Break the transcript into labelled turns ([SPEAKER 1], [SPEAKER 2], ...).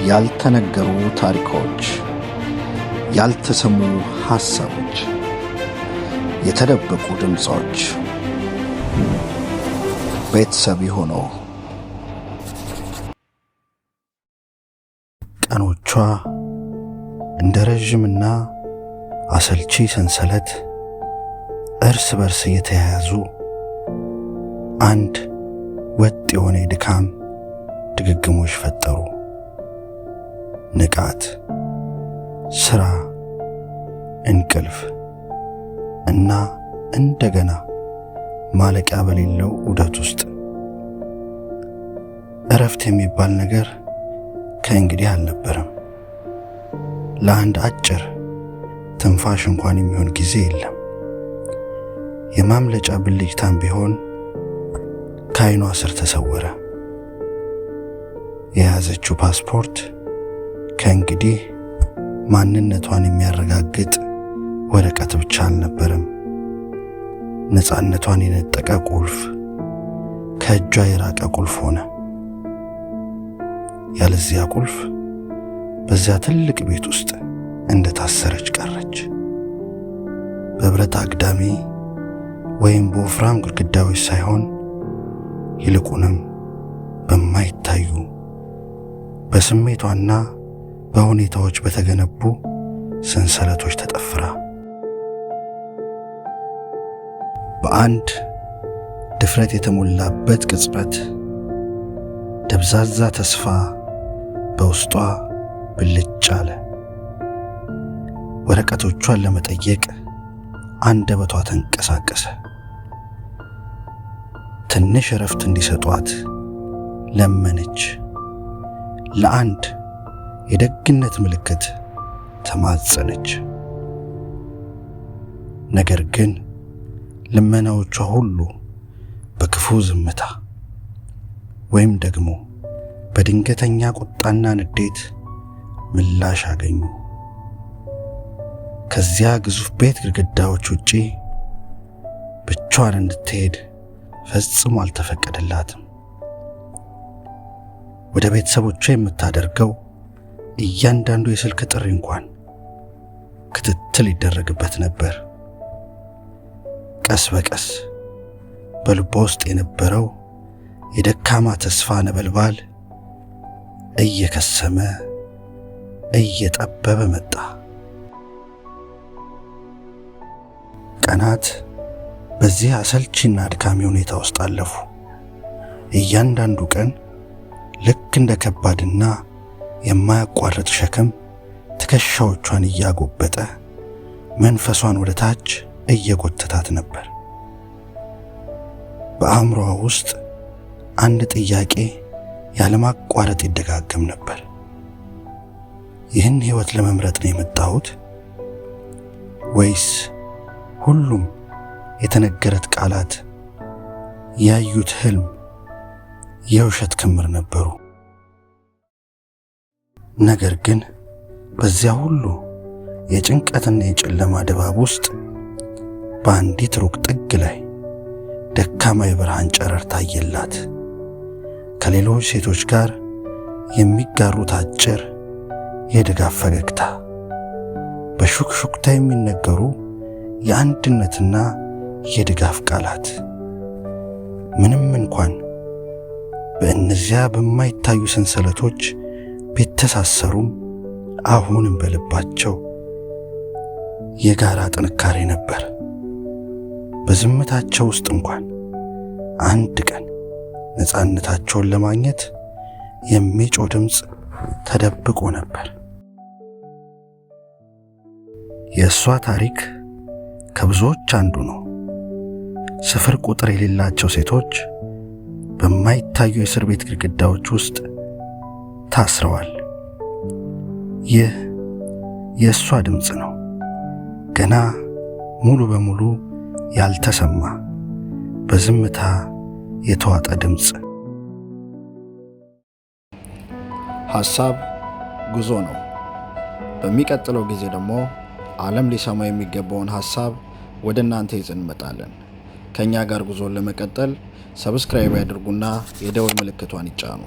[SPEAKER 1] ያልተነገሩ ታሪኮች፣ ያልተሰሙ ሐሳቦች፣ የተደበቁ ድምፆች ቤተሰብ ይሁኑ። ቀኖቿ እንደ ረዥምና አሰልቺ ሰንሰለት እርስ በርስ እየተያያዙ አንድ ወጥ የሆነ የድካም ድግግሞሽ ፈጠሩ። ንቃት፣ ስራ፣ እንቅልፍ እና እንደገና ማለቂያ በሌለው ዑደት ውስጥ እረፍት የሚባል ነገር ከእንግዲህ አልነበረም። ለአንድ አጭር ትንፋሽ እንኳን የሚሆን ጊዜ የለም። የማምለጫ ብልጭታም ቢሆን ከዓይኗ ስር ተሰወረ። የያዘችው ፓስፖርት ከእንግዲህ ማንነቷን የሚያረጋግጥ ወረቀት ብቻ አልነበረም። ነፃነቷን የነጠቀ ቁልፍ፣ ከእጇ የራቀ ቁልፍ ሆነ። ያለዚያ ቁልፍ በዚያ ትልቅ ቤት ውስጥ እንደ ታሰረች ቀረች። በብረት አግዳሚ ወይም በወፍራም ግድግዳዎች ሳይሆን ይልቁንም በማይታዩ፣ በስሜቷና በሁኔታዎች በተገነቡ ሰንሰለቶች ተጠፍራ። በአንድ ድፍረት የተሞላበት ቅጽበት ደብዛዛ ተስፋ በውስጧ ብልጭ አለ። ወረቀቶቿን ለመጠየቅ አንደበቷ ተንቀሳቀሰ። ትንሽ እረፍት እንዲሰጧት ለመነች። ለአንድ የደግነት ምልክት ተማጸነች። ነገር ግን ልመናዎቿ ሁሉ በክፉ ዝምታ ወይም ደግሞ በድንገተኛ ቁጣና ንዴት ምላሽ አገኙ። ከዚያ ግዙፍ ቤት ግድግዳዎች ውጪ ብቻዋን እንድትሄድ ፈጽሞ አልተፈቀደላትም። ወደ ቤተሰቦቿ የምታደርገው እያንዳንዱ የስልክ ጥሪ እንኳን ክትትል ይደረግበት ነበር። ቀስ በቀስ በልቧ ውስጥ የነበረው የደካማ ተስፋ ነበልባል እየከሰመ፣ እየጠበበ መጣ። ቀናት በዚህ አሰልቺና አድካሚ ሁኔታ ውስጥ አለፉ። እያንዳንዱ ቀን ልክ እንደ ከባድና የማያቋርጥ ሸክም ትከሻዎቿን እያጎበጠ መንፈሷን ወደ ታች እየጎተታት ነበር። በአእምሮዋ ውስጥ አንድ ጥያቄ ያለማቋረጥ ይደጋገም ነበር። ይህን ሕይወት ለመምረጥ ነው የመጣሁት ወይስ ሁሉም የተነገረት ቃላት፣ ያዩት ህልም የውሸት ክምር ነበሩ? ነገር ግን በዚያ ሁሉ የጭንቀትና የጨለማ ድባብ ውስጥ በአንዲት ሩቅ ጥግ ላይ ደካማ የብርሃን ጨረር ታየላት። ከሌሎች ሴቶች ጋር የሚጋሩት አጭር የድጋፍ ፈገግታ፣ በሹክሹክታ የሚነገሩ የአንድነትና የድጋፍ ቃላት፣ ምንም እንኳን በእነዚያ በማይታዩ ሰንሰለቶች ቢተሳሰሩም አሁንም በልባቸው የጋራ ጥንካሬ ነበር። በዝምታቸው ውስጥ እንኳን አንድ ቀን ነፃነታቸውን ለማግኘት የሚጮህ ድምፅ ተደብቆ ነበር። የእሷ ታሪክ ከብዙዎች አንዱ ነው። ስፍር ቁጥር የሌላቸው ሴቶች በማይታዩ የእስር ቤት ግድግዳዎች ውስጥ ታስረዋል። ይህ የእሷ ድምፅ ነው። ገና ሙሉ በሙሉ ያልተሰማ፣ በዝምታ የተዋጠ ድምፅ። ሐሳብ ጉዞ ነው። በሚቀጥለው ጊዜ ደግሞ ዓለም ሊሰማ የሚገባውን ሐሳብ ወደ እናንተ ይዘን እንመጣለን። ከእኛ ጋር ጉዞን ለመቀጠል subscribe ያድርጉና የደወል ምልክቷን ይጫኑ።